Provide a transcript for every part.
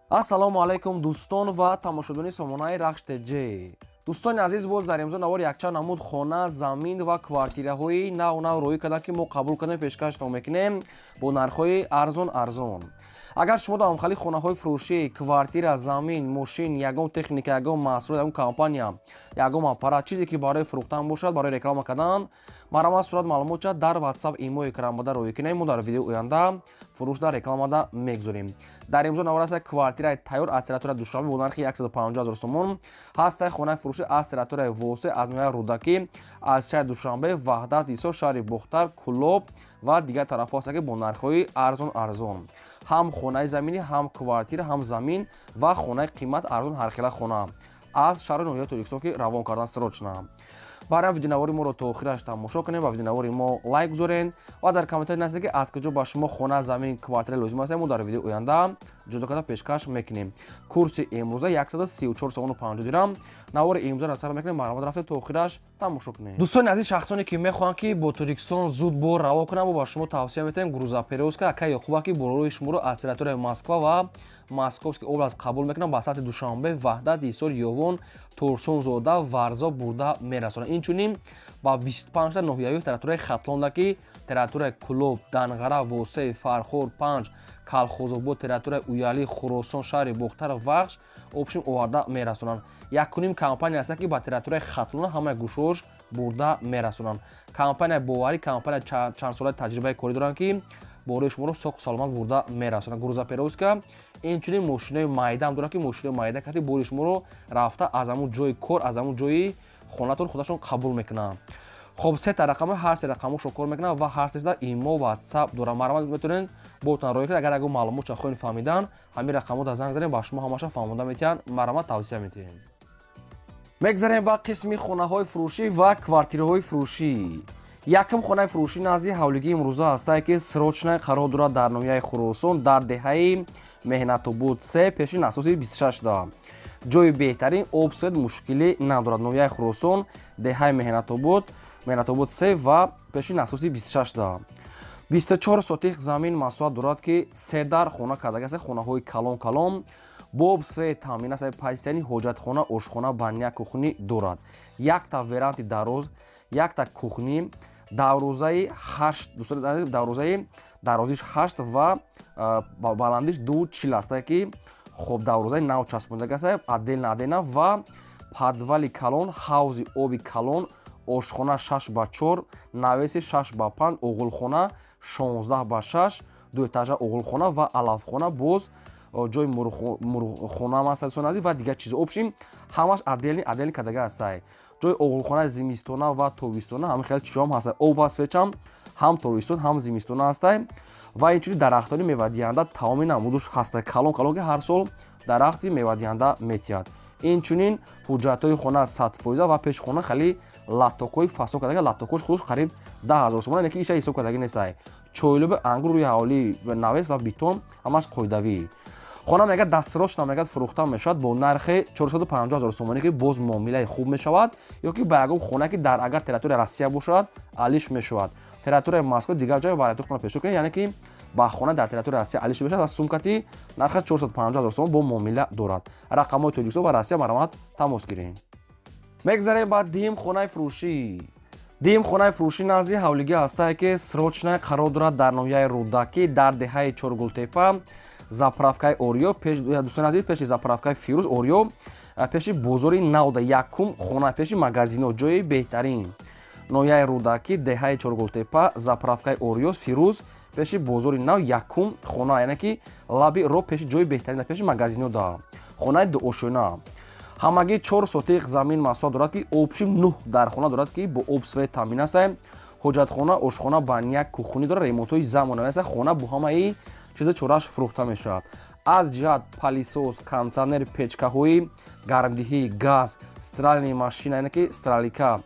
Ассалому алайкум, дӯстон ва тамошобинони сомонаи Рахш ТЖ. Дӯстони азиз, боз дар имзо навор якчанд намуд хона, замин ва квартираҳои нав нав роӣ карданд, ки мо қабул кардем, пешкаштон мекунем бо нархҳои арзон арзон. Агар шумо дар ҳамхели хонаҳои фурӯшӣ, квартира, замин, мошин, ягон техника, ягон маҳсулот, ягон компания, ягон аппарат, чизе ки барои фурӯхтан бошад, барои реклама кардан, марҳамат, сурат маълумотча дар WhatsApp, имо экранбода роӣ кунем. Мо дар видеои оянда фурӯш дар рекламада мегузорем. Дар имзо навор аст квартираи тайёр аз территорияи Душанбе бо нархи 150 ҳазор сомон. Ҳастаи хонаи фурӯшӣ аз территорияи Восеъ, аз ноҳияи Рӯдакӣ, аз шаҳри Душанбе, Ваҳдат, Ҳисор, шаҳри Бохтар, Кӯлоб ва дигар тарафҳо ҳастанд, ки бо нархҳои арзон арзон, ҳам хонаи заминӣ, ҳам квартира, ҳам замин ва хонаи қимат, арзон, ҳархела хона аз шаҳри ноҳияи Тоҷикистон, ки равон кардан срочно. Барам видеонавори моро то охираш тамошо кунем ва видеонавори мо лайк гузорен ва дар комментарий нависед, ки аз куҷо ба шумо хона, замин, квартира лозим аст. Мо дар видеои оянда ҷудо карда пешкаш мекунем. Курси имрӯза 134 сомону 50 дирам. Навори имрӯза сар мекунем, марҳамат, рафте то охираш тамошо кунем. Дӯстони азиз, шахсоне ки мехоҳанд, ки бо Тоҷикистон зуд бор раво кунанд, мо ба шумо тавсия метаҳем грузоперевозка ака Ёқуба, ки борҳои шуморо аз территорияи Москва ва Московский область қабул мекунанд, ба сатҳи Душанбе, Ваҳдат, Ҳисор, Ёвон, Турсунзода, Варзоб бурда мерасонанд. Инчунин ба 25 ноҳияҳои территорияи Хатлонда, ки территорияи Кӯлоб, Данғара, Восеъ, Фархор, Панҷ, Калхозобод, территорияи Уялӣ, Хуросон, шаҳри Бохтар, Вахш, общем, оварда мерасонанд. Якуним компания ҳастанд, ки ба территорияи Хатлона ҳамаи гӯшош бурда мерасонанд. Компанияи боварӣ, компания чандсолаи таҷрибаи корӣ доранд, ки бораи шуморо соқу саломат бурда мерасонад. Грузоперевозка инчунин мошинои майдаам дорад, ки мошинои майда кати бори шуморо рафта аз ҳамун ҷои кор, аз ҳамун ҷои хонатон худашон қабул мекунанд. Хоб, сета рақама, ҳар се рақамошро кор мекунанд ва ҳар седа имо, WhatsApp дорад. Марҳамат, метавонед ботан роя кунед. Агар ягон маълумотша хоҳед фаҳмидан, ҳамин рақамота занг занед, ба шумо ҳамаша фаҳмонда метиҳанд. Марҳамат, тавсия метиҳем. Мегзарем ба қисми хонаҳои фурӯшӣ ва квартираҳои фурӯшӣ. Якум хонаи фурӯшӣ назди ҳавлигии имрӯза ҳастае, ки срочно қарор дорад дар ноҳияи Хуросон, дар деҳаи Меҳнатобуд се, пеши насоси 26 да. Ҷои беҳтарин, об, свет мушкилӣ надорад. Ноҳияи Хуросон, деҳаи Меҳнатобуд, Меҳнатобуд се ва пеши насоси 26 да. 24 сотих замин масоҳат дорад, ки се дар хона кардаги аст. Хонаҳои калон калон бо об, свет таъмин аст. Пайстани ҳоҷатхона, ошхона, баня, кухни дорад. Якта веранди дароз, якта кухни, даврозаи ҳашт, даврозаи дарозиш ҳашт ва баландиш 2,40 аст, ки хоб, даврозаи нав часпондаги аст, отдельно отдельно, ва подвали калон, ҳавзи оби калон, ошхона 6 ба 4, навеси 6 ба 5, оғулхона 16 ба 6, дуэтажа оғулхона ва алафхона, боз ҷои мурғхона масалсонази ва дигар чиз. Общем, ҳамаш отдельный отдельный кардага ҳастай. Ҷои оғулхонаи зимистона ва тобистона, ҳамин хел чизҳоам ҳастай. Об ва светам ҳам тобистон, ҳам зимистона ҳастай. Ва инчунин дарахтони мевадиҳанда тамоми намудуш ҳастай, калон калон, ки ҳар сол дарахти мевадиҳанда метиҳад. Инчунин ҳуҷҷатҳои хона 100%. Ва пеши хона хеле лотокҳои фасон кардага. Лотокҳош худаш қариб 10 000 сомон, ки иша ҳисоб кардаги нестай. Чойлуби ангур рӯи ҳавлӣ, навес ва бетон, ҳамаш қоидавӣ. Хона мегӯяд, дастсрочно мегӯяд, фурӯхта мешавад бо нархи 450 ҳазор сомонӣ, ки боз муомилаи хуб мешавад, ё ки ба ягон хона, ки дар агар территорияи Россия бошад, алиш мешавад. Территорияи Москва, дигар ҷой вариантҳо хона пешо кунед, яъне ки ба хона дар территорияи Россия алиш мешавад ва сумкати нарха 450 ҳазор сомон бо муомила дорад. Рақамҳои Тоҷикистон ва Россия, марҳамат, тамос гирем. Мегзарем ба дим хонаи фурӯшӣ. Дим хонаи фурӯшӣ назди ҳавлигӣ ҳастае, ки срочно қарор дорад дар ноҳияи Рӯдакӣ, дар деҳаи Чоргултепа, заправкаи Ориё. Дӯстони азиз, пеши заправкаи Фирӯз, Ориё, пеши бозори Навда, якум хона пеши магазино, ҷои беҳтарин. Ноҳияи Рӯдакӣ, деҳаи Чоргултепа, заправкаи Ориё, Фирӯз, пеши бозори Нав, якум хона, яъне ки лаби роҳ, пеши ҷои беҳтарин, пеши магазино да. Хонаи дуошёна, ҳамагӣ 4 сотих замин масоҳат дорад, ки общем нӯҳ дар хона дорад, ки бо об, свет таъмин аст. Ҳоҷатхона, ошхона, баня, кухни дорад, ремонтҳои замонавӣ аст. Хона бо ҳамаи чизи чораш фурӯхта мешавад. Аз ҷиҳат пылесос, кондитсионер, печкаҳои гармдиҳӣ, газ, стиральный машина, яъне ки стиралка,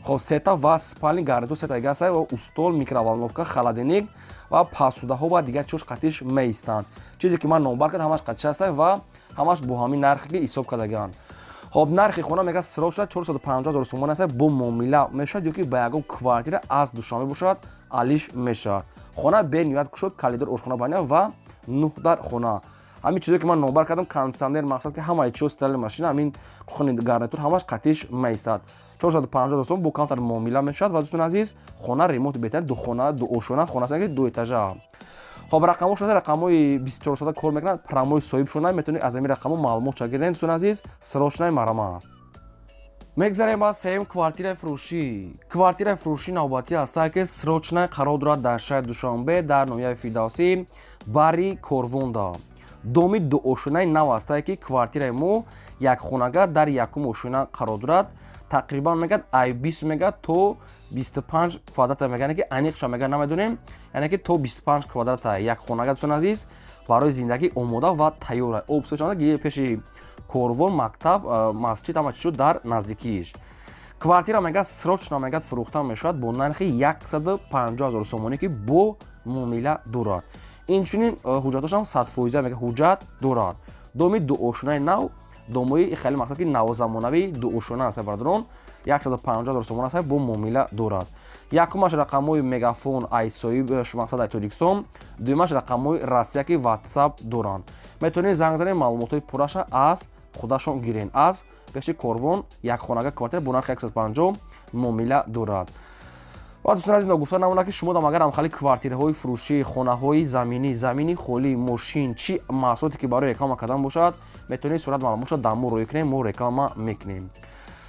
хоб, сета ва спальный гарнитур сета газ ва устол, микроволновка, холодильник ва посудаҳо ва дигар чиз қатиш меистанд. Чизе ки ман номбар кардам, ҳамаш қатиш аст ва ҳамаш бо ҳамин нархе ки ҳисоб кардагианд. Хоб, нархи хона мегӯяд, срочно 450 ҳазор сомон аст, бо муомила мешавад, ё ки ба ягон квартира аз Душанбе бошад, алиш мешавад. Хона бениҳоят кушод, коридор, ошхона, баня ва нӯҳ дар хона. Ҳамин чизе, ки ман номбар кардам, кондиционер, мақсад, ки ҳамаи чиз, стиральный машина, ҳамин кухонный гарнитур, ҳамаш қатиш меистад. 450 сом, бо камтар муомила мешавад. Ва, дӯстони азиз, хона ремонти беҳтарин, духона, дуошона хона аст, ки дуэтажа. Хоб, рақамҳо шуда, рақамҳои 24 соата кор мекунад, прямой соҳибшона, метавонед аз ҳамин рақамҳо маълумот гиред. Дӯстони азиз, срочно марама. Мегзарем ба сеюм квартираи фурӯшӣ. Квартираи фурӯшӣ навбатӣ ҳастае, ки срочно қарор дорад дар шаҳри Душанбе, дар ноҳияи Фирдавсӣ, бари Корвонда. Доми дуошонаи нав ҳастае, ки квартираи мо якхонага дар якум ошона қарор дорад. Тақрибан, мегӯяд, ай 20, мегӯяд, то 25 квадрата, мегӯяд, ки аниқша, мегӯяд, намедонем, яъне ки то 25 квадрата якхонага. Дӯстони азиз, барои зиндагӣ омода ва тайёр, об пеши Корвон, мактаб, масҷид, ҳама чизо дар наздикииш. Квартира, мегӯяд, срочно, мегӯяд, фурӯхта мешавад бо нархи 150 ҳазор сомонӣ, ки бо муомила дорад. Инчунин ҳуҷҷатошам 100%, мегӯяд, ҳуҷҷат дорад. Доми дуошонаи нав, домои хеле, мақсад, ки навзамонавии дуошона аст, бародарон. 150 ҳазор сомон аст, бо муомила дорад. Якумаш рақамҳои Мегафон, ай соҳиб, мақсад, ай Тоҷикистон, дуюмаш рақамҳои Россия, ки Ватсап доранд. Метавонед занг занед, маълумотҳои пурраша аз худашон гирен. Аз пеши Корвон якхонага квартира бо нархи 150, муомила дорад. Ва, дӯстон азиз, ногуфта намонад, ки шумо дам агар ҳамхали квартираҳои фурӯшӣ, хонаҳои заминӣ, замини холӣ, мошин, чӣ маҳсулоте, ки барои реклама кардан бошад, метавонед сурат маълумотшо дар мо роӣ кунем, мо реклама мекунем.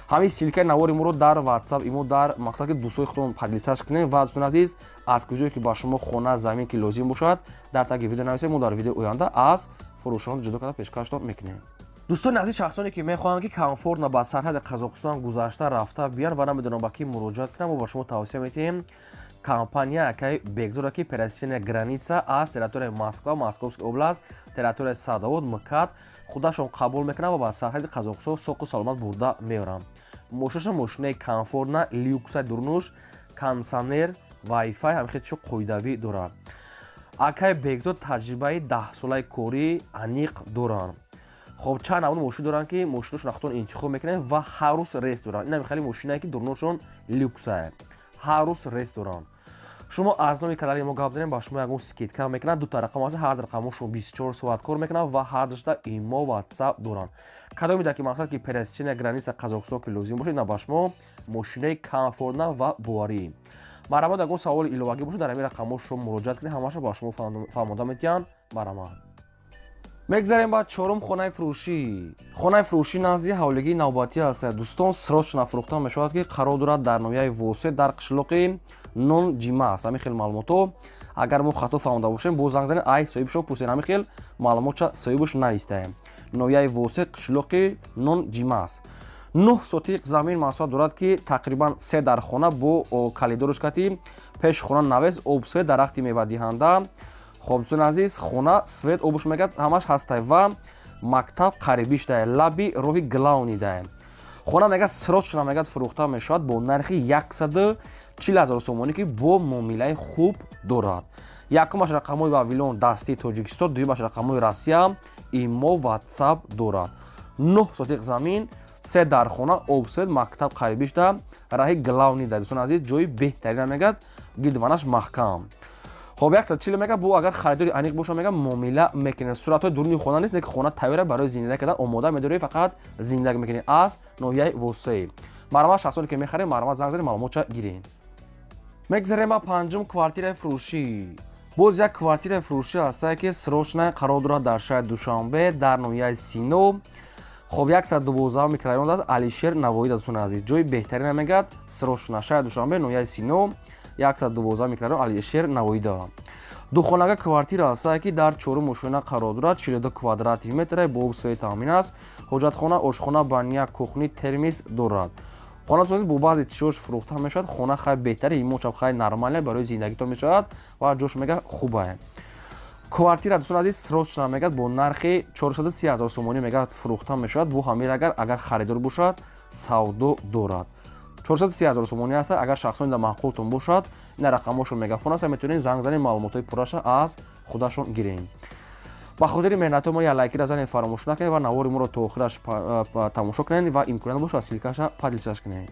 Ҳамин ссылкаи навори моро дар Ватсап, имо, дар, мақсад, ки дӯстои худтон поделиться кунем. Ва, дӯстони азиз, аз куҷое ки ба шумо хона, замин ки лозим бошад, дар таги видео нависед, мо дар видеои оянда аз фурӯшон ҷудо карда пешкаштон мекунем. Дӯстони азиз, шахсоне, ки мехоҳанд, ки комфортно ба сарҳади Қазоқистон гузашта рафта биён ва намедонам ба кӣ муроҷиат кунам, мо ба шумо тавсия медиҳем компания акаи Бекзода, ки пересечения граница аз территорияи Москва, Московская область, территорияи Садовод, МКАД, худашон қабул мекунанд ва ба сарҳади Қазоқистон соқу саломат бурда меоранд. Мошинаша мошинаи комфортна, люкса, дурнуш, кондиционер, вайфай, ҳамихел чизо қоидавӣ дорад. Акаи Бекзод таҷрибаи 10-солаи корӣ аниқ доранд. Хоб, чанд намуд мошин доранд, ки мошиношон худтон интихоб мекунед, ва ҳар рӯз рейс доранд. Ин хеле мошинае, ки дурношон люксае, ҳар рӯз рейс доранд. Шумо аз номи канали мо гап занем, ба шумо ягон скидка мекунад. Дута рақам аст, ҳар рақамошон 24 соат кор мекунанд ва ҳар душта имо, Ватсап доранд. Кадоме ки, мақсад, ки пересечения граница Қазоқистон ки лозим бошад, ина ба шумо мошинаи комфортна ва боварӣ. Марҳамат, ягон саволи иловагӣ бошад, дар ҳамин рақамҳо шумо муроҷиат кунед, ҳамаша ба шумо фаҳмода медиҳанд. Марҳамат. Мегзарем ба чорум хонаи фурӯшӣ. Хонаи фурӯшӣ назди ҳавлигии навбатӣ аст, дӯстон, срочно фурӯхта мешавад, ки қарор дорад дар ноҳияи Восе, дар қишлоқи Нон Ҷима аст. Ҳамин хел маълумотҳо, агар мо хато фаҳмода бошем, боз занг занед, ай соҳибшо пурсед. Ҳамин хел маълумотша соҳибаш навистаем. Ноҳияи Восе, қишлоқи Нон Ҷима аст. 9 сотиқ замин масоҳат дорад, ки тақрибан се дар хона бо калидорш кати, пеши хона навес, обсе, дарахти мевадиҳанда. Хоб, дӯстони азиз, хона свет, обуш, мегӯяд, ҳамаш ҳастай ва мактаб қарибишдай, лаби роҳи главныйдай. Хона, мегӯяд, срочно, мегӯяд, фурӯхта мешавад бо нархи 140 ҳазор сомонӣ, ки бо муомилаи хуб дорад. Якумаш рақамҳои Вавилон, дастии Тоҷикистон, дуюмаш рақамҳои Россия, имо, Ватсап дорад. 9 сотиқ замин, се дархона, обсвет, мактаб қарибишда, раҳи главныйда. Дӯстони азиз, ҷои беҳтарина, мегӯяд, гидванаш маҳкам. Хоб, 140 мега, бу агар харидори аниқ боша, мега, муомила мекунед. Суратҳои дуруни хона нест, ки хона тайёра, барои зиндагӣ кардан омода медорӣ, фақат зиндагӣ мекунӣ. Аз ноҳияи Восеи. Марҳамат, шахсоне, ки мехарем, марҳамат, занг занед, маълумотша гирем. Мегзарем ба панҷум квартираи фурӯшӣ. Боз як квартираи фурӯшӣ ҳастае, ки срочно қарор дорад дар шаҳри Душанбе, дар ноҳияи Сино. Хоб, 112 микрорайон аст, Алишер Навоӣ. Дӯстони азиз, ҷои беҳтарина, мегӯяд, срочно, шаҳри Душанбе, ноҳияи Сино, 112 микрорайон, Алишер Навоида. Духонага квартира ҳастае, ки дар чорум ошёна қарор дорад, 42 квадрати метре, бо обсвет таъмин аст, ҳоҷатхона, ошхона, баня, кухни, термис дорад. Хона бо баъзе чизош фурӯхта мешавад. Хона хай беҳтари, имочаб хай нормале, барои зиндагитон мешавад ва ҷош, мега, хубае. Квартира, дӯстон азиз, срочно, мегӯяд, бо нархи 430 ҳазор сомонӣ, мегӯяд, фурӯхта мешавад. Бо ҳамин агар харидор бошад, савдо дорад. 430 ҳазор сомонӣ аст. Агар шахсони дар маъқултон бошад, ина рақамҳошон Мегафон аст, метавонед занг занед, маълумотҳои пурраша аз худашон гирем. Ба хотири меҳнатҳои мо як лайкира занед, фаромӯш накунед ва навори моро то охираш тамошо кунед ва имконият бошад, ссылкаша поделиться кунед.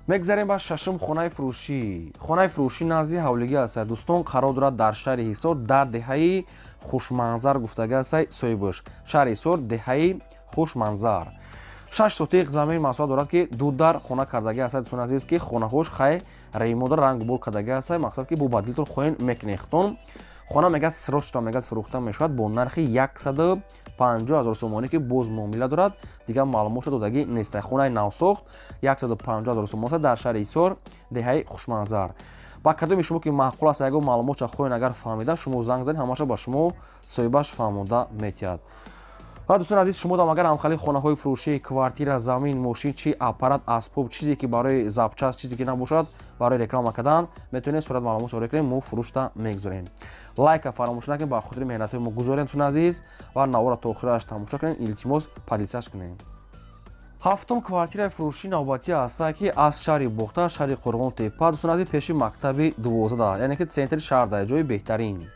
Мегзарем ба шашум хонаи фурӯшӣ. Хонаи фурӯшӣ назди ҳавлигӣ аст, дӯстон, қарор дорад дар шаҳри Ҳисор, дар деҳаи Хушманзар гуфтага аст соҳибаш. Шаҳри Ҳисор, деҳаи Хушманзар. 6 сотиқ замин масоҳат дорад, ки ду дар хона кардагӣ аст, дӯстони азиз, ки хонаҳош хай ремонт, рангбол кардагӣ аст. Мақсад ки бо ба дилтон хоҳен мекунехтон. Хона мегӯяд, срочно мегӯяд, фурӯхта мешавад бо нархи 150 000 сомонӣ, ки боз муомила дорад, дигар маълумотшо додагӣ нест. Хонаи навсохт 150 000 сомон дар шаҳри Ҳисор, деҳаи Хушманзар. Ба кадоми шумо ки маъқул аст, ягон маълумотша хоҳен агар фаҳмида, шумо занг занед, ҳамаша ба шумо соҳибаш фаҳмонда метиҳад. Ва, дӯстони азиз, шумо дам агар ҳамхали хонаҳои фурӯшӣ, квартира, замин, мошин, чи аппарат, асбоб, чизе ки барои запчасть, чизе ки набошад, барои реклама кардан, метавонед сурат маълумот шоре кунем, мо фурӯшта мегузорем. Лайка фаромӯш накунед, ба хотири меҳнатҳои мо гузорем, дӯстони азиз, ва навора то охираш тамошо кунед, илтимос, поделиться ш кунед. Ҳафтум квартираи фурӯшӣ навбатӣ ҳаста, ки аз шаҳри Бохта, шаҳри Қурғон Тепа, дӯстони азиз, пеши мактаби 12, яъне ки центри шаҳр, дар ҷои беҳтарин.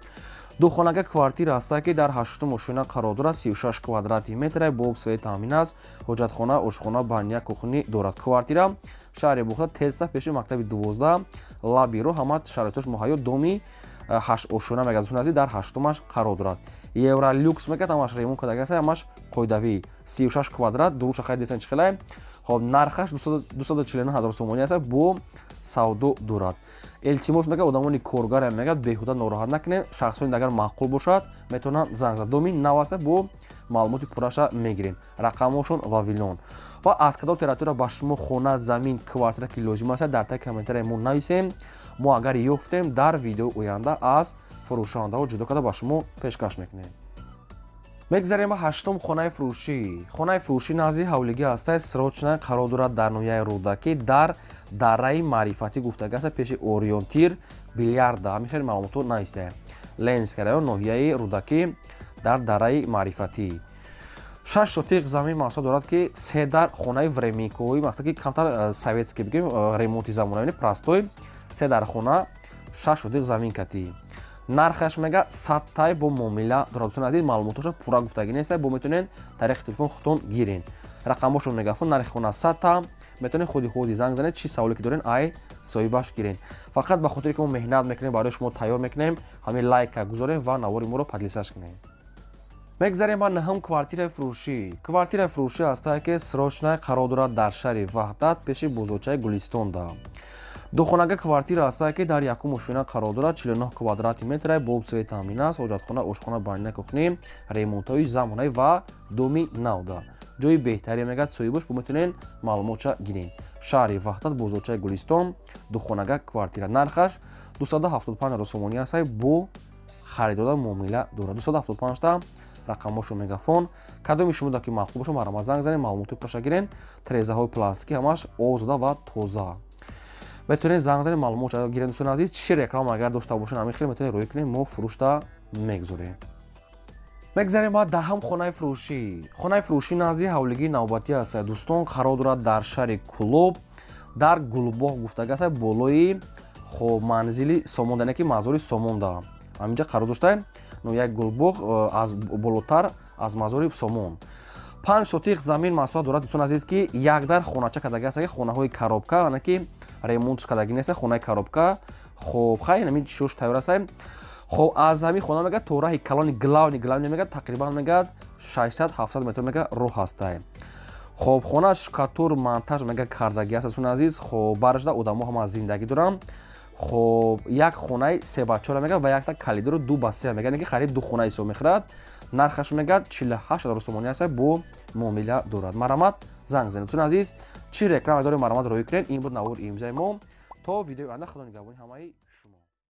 Духонага квартира ҳаста, ки дар ҳаштум ошёна қарор дорад, 36 квадрати метра, бо об, свет таъмин аст, ҳоҷатхона, ошхона, баня, кухня дорад. Квартира шаҳри Бохта, теста пеши мактаби 12, лаби роҳ, ҳама шароитош муҳайё. Доми ҳашт ошёна мегӯяд, дӯстони азиз, дар ҳаштумаш қарор дорад. Евролюкс мегӯяд, ҳамаш ремонт кардаги аст, ҳамаш қоидавӣ. 36 квадрат дуруша хайд десан чихелай. Хоб, нархаш 249 ҳазор сомонӣ аст, бо савдо дорад. Илтимос мегӯяд, одамони коргарам мегӯяд, беҳуда нороҳат накунед. Шахсони агар маъқул бошад, метавонанд занг зад. Доми нав аст, бо маълумоти пурраша мегирем, рақамҳошон вавилон. Ва аз кадом территория ба шумо хона, замин, квартира ки лозим аст, дар таи комментария мо нависем. Мо агар ёфтем, дар видеои оянда аз фурӯшандаҳо ҷудо карда ба шумо пешкаш мекунем. Мегзарем ба ҳаштум хонаи фурӯшӣ. Хонаи фурӯшӣ назди ҳавлигӣ ҳастай, срочно, қарор дорад дар ноҳияи Рӯдакӣ, дар дараи Маърифатӣ гуфтага аст, пеши Ориёнтир бильярда. Ҳамин хеле маълумотҳо навистая. Ленинский район, ноҳияи Рӯдакӣ, дар дараи Маърифатӣ. 6 сотиқ замин мақсад дорад, ки се дар хонаи временка ҳои, мақсад ки камтар советский бигӯем, ремонти замонавӣ, простой, се дар хона, 6 сотиқ замин катӣ. Нархаш мега 100 тай, бо муомила дорад. Дӯстони азиз, маълумотҳоша пурра гуфтагӣ неста, бо метавонед тариқи телефон худтон гирен. Рақамҳошон мегафон. Нархи хона 100 та, метавонед худи ҳози занг занед, чӣ саволе ки дорен, ай соҳибаш гирен. Фақат ба хотире ки мо меҳнат мекунем, барои шумо тайёр мекунем, ҳамин лайка гузорем ва навори моро поделиться ш кунем. Мегзарем ба наҳум квартираи фурӯшӣ. Квартираи фурӯшӣ ҳастае, ки срочно, қарор дорад дар шаҳри Ваҳдат, пеши бозорчаи Гулистонда. Духонага квартира ҳастае, ки дар якум ошёна қарор дорад, 49 квадрати метра, бо об, свет таъмин аст, ҳоҷатхона, ошхона, баня, кухня, ремонтҳои замонавӣ ва доми навда. Ҷои беҳтаре мегӯяд соҳибаш, бо метавонед маълумотша гирен. Шаҳри Ваҳдат, бозорчаи Гулистон, духонага квартира, нархаш 275 ҳазор сомонӣ ҳастае, бо харидода муомила дорад. 275 та, рақамҳошо мегафон. Кадоми шумо да ки маъқул боша, марҳамат, занг занед, маълумоти пурраша гирен. Трезаҳои пластикӣ, ҳамаш озода ва тоза. Метавонед занг занед, маълумот гирен. Дӯстони азиз, чӣ реклама агар дошта бошед, ҳамин хел метавонед рӯй кунед, мо фурӯшта мегузорем. Мегзарем ба даҳум хонаи фурӯшӣ. Хонаи фурӯшӣ назди ҳавлигии навбатӣ аст, дӯстон, қарор дорад дар шаҳри Кӯлоб, дар Гулбоғ гуфтага аст, болои хоб манзили Сомонда, яъне ки мазори Сомонда ҳаминҷа қарор дошта, ноҳияи Гулбоғ, аз болотар аз мазори Сомон. 5 сотиқ замин масоҳат дорад, дӯстон азиз, ки як дар хонача кардаги аст, хонаҳои коробка, ана ки ремонтш кардаги нест, хонаи коробка. Хоб, хай, ҳамин чишош тайёр аст. Хоб, аз ҳамин хона мегӯяд то раҳи калони главный мегӯяд, тақрибан мегӯяд, 600-700 метр мегӯяд роҳ ҳастай. Хоб, хона штукатур, монтаж мегӯяд кардаги аст, дӯстони азиз. Хоб, барашда одамо ҳама зиндагӣ доранд. Хоб, як хонаи се ба чора мегӯяд ва якта калидору 2 ба 3 мегӯяд, ки қариб ду хона ҳисоб мехӯрад. Нархаш мегӯяд 48 000 сомонӣ аст, бо муомила дорад. Марҳамат, занг занед. Дӯстони азиз, чӣ реклама дорем, марҳамат, роҳӣ кунед. Ин буд навори имзаи мо. То видеои оянда, худо нигаҳбони ҳамаи шумо.